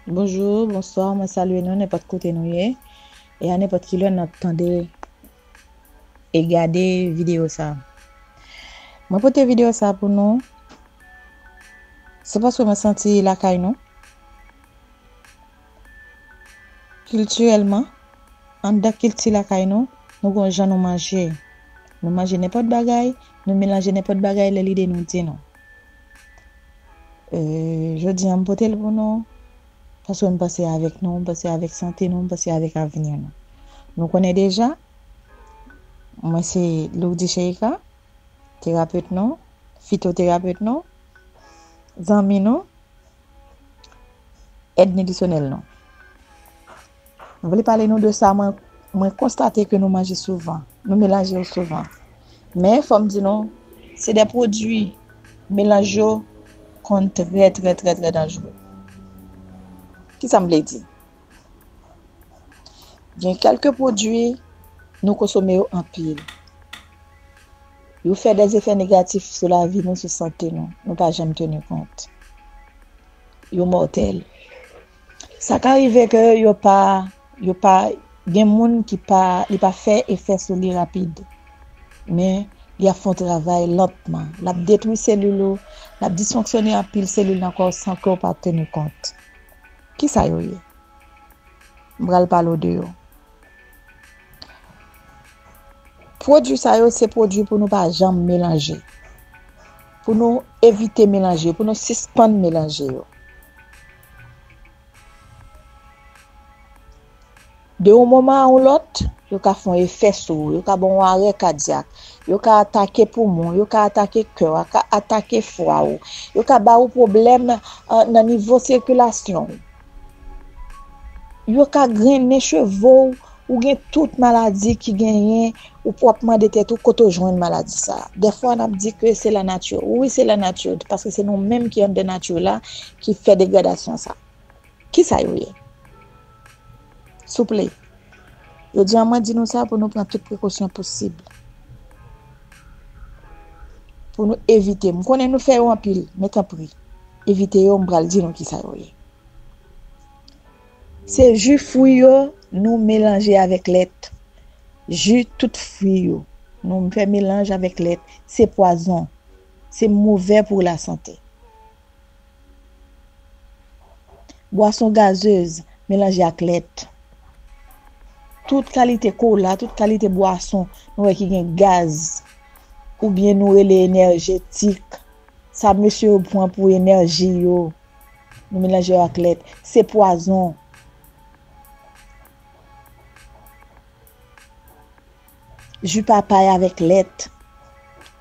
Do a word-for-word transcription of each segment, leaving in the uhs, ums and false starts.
Bonjou, bonswa, mwen salye nou nenpòt kote nou ye. E a nenpòt ki lè n ap tande e gade videyo sa. Mwen pote videyo sa pou nou. Se paske mwen santi lakay nou. Kiltirèlman, anndan kilti lakay nou, nou gon jan nou manje. Nou manje nenpòt bagay, nou melanje nenpòt bagay lè lide nou di nou. E, jodi a, m pote l pou nou, paske m panse avèk nou, m panse avèk sante nou, m panse avèk avni nou. Nou konnen deja, mwen se Lourdy Cheika, terapet nou, fitoterapet nou, zanmi nou, èd nitrisyonèl nou. Mwen vle pale nou de sa, mwen, mwen konstate ke nou manje souvan, nou melanje yo souvan. Men, fò m di nou, se de pwodui, melanj yo konn trè, trè, trè, trè danjere. Kisa m vle di? Gen kèlke pwodui, nou konsome yo anpil. Yo fè de efè negatif sou lavi nou, sou sante nou. Nou pa janm teni kont. Yo mòtèl. Sa ka rive ke yo pa, yo pa, gen moun ki pa, li pa fè efè sou li rapid. Men, li ap fè yon travay lantman. L ap detwi selil ou, l ap disfonksyone anpil selil nan kò w san ke w pa teni kont. Kisa yo ye? M pral pale w de yo. Pwodui sa yo se pwodui pou nou pa janm melanje. Pou nou evite melanje, pou nou sispann melanje yo. De yon moman a yon lòt, yo ka fè yon efè sou ou, yo ka ba w yon arè kadyak, yo ka atake poumon, yo ka atake kè w, ka atake fwa w, yo ka ba ou pwoblèm, a, nan nivo sikilasyon w. Yo ka grennen cheve w, ou gen tout maladi ki genyen, ou p ap mande tèt ou kote w jwenn maladi sa a. Dèfwa, n ap di ke se lanati. Wi, se lanati, paske se nou menm ki anndan nati la ki fè degradasyon sa. Kisa yo ye? Souple. Jodi a, mwen di nou sa pou nou pran tout prekosyon posib. Pou nou evite. M konnen nou fè yo anpil, men tanpri, evite yo, m pral di nou kisa yo ye. Se ji fwi yo, nou melanje avèk lèt. Ji tout fwi yo, nou fè melanj avèk lèt. Se pwazon. Se movè pou lasante. Bwason gazez melanje ak lèt. Tout kalite kola, tout kalite bwason nou wè ki gen gaz, oubyen nou rele enèjetik. Sa mesye yo pran pou enèji yo, nou melanje yo ak lèt. Se pwazon. Ji papay avèk lèt.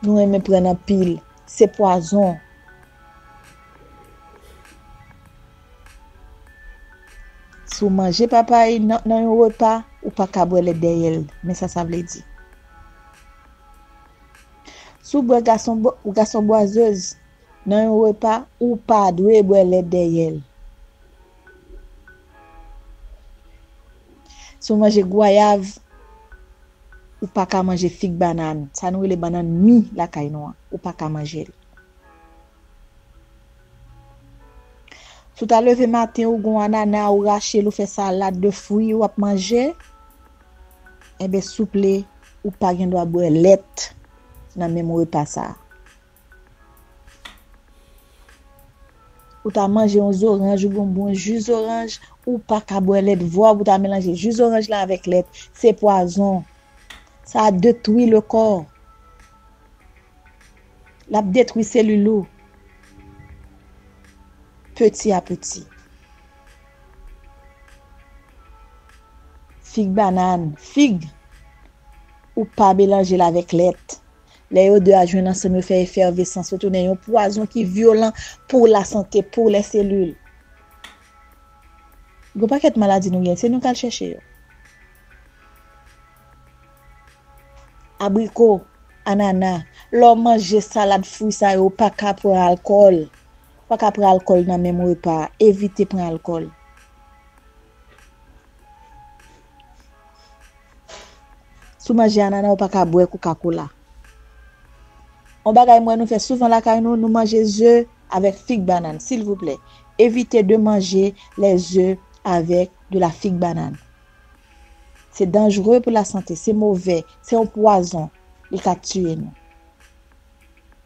Nou renmen pran anpil. Se pwazon. Si w manje papay nan, nan yon repa, ou pa ka bwè lèt dèyè l. Men sa sa vle di. Si w bwè gason bwa-, gason bwazez nan yon repa, ou pa dwe bwè lèt dèyè l. Si w manje gwayav, ou pa ka manje fig, bannann. Sa nou rele bannann mi lakay nou an. Ou pa ka manje l. Si w ta leve maten, ou gon anana, ou rache l, ou fè salad de fwi, w ap manje, enben, souple, ou pa gen dwa bwè lèt nan menm repa sa a. Ou ta manje yon zoranj, ou gon bon ji zoranj, ou pa ka bwè lèt. Vwa pou ta melanje ji zoranj la avèk lèt, se pwazon. Sa a detwi le kò. L ap detwi selil ou. Peti a peti. Fig, bannann, fig, ou pa melanje l avèk lèt. Lè yo de a jwenn ansanm, yo fè efèvesans, yo tounen yon pwazon ki vyolan pou lasante, pou lèselil. Gon pakèt maladi nou gen, se nou k al chèche yo. Abriko, anana, lè w manje salad fwi sa yo, ou pa ka pran alkòl. Ou pa ka pran alkòl nan menm repa a. Evite pran alkòl. Si w manje anana, ou pa ka bwè Coca-Cola. Yon bagay m wè nou fè souvan lakay nou, nou manje ze avèk fig, bannann, silvouplè. Evite de manje lè ze avèk de la fig banane. Se danjere pou lasante, se move, se yon pwazon, li ka tiye nou.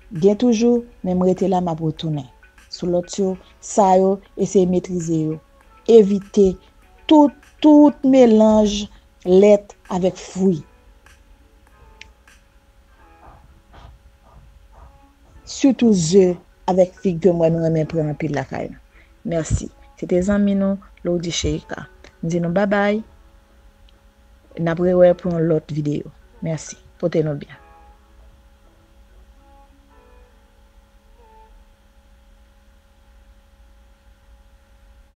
Gen toujou, men m rete la, m ap retounen. Sou lòt yo, sa yo, eseye metrize yo. Evite tout, tout melanj lèt avèk fwi. Sitou ze avèk fig ke m wè nou renmen pran anpil lakay nou. Mèsi. Se te zanmi nou, Lordy Cherika. M di nou babay. N ap rewè pou yon lòt videyo. Mèsi. Pote nou byen.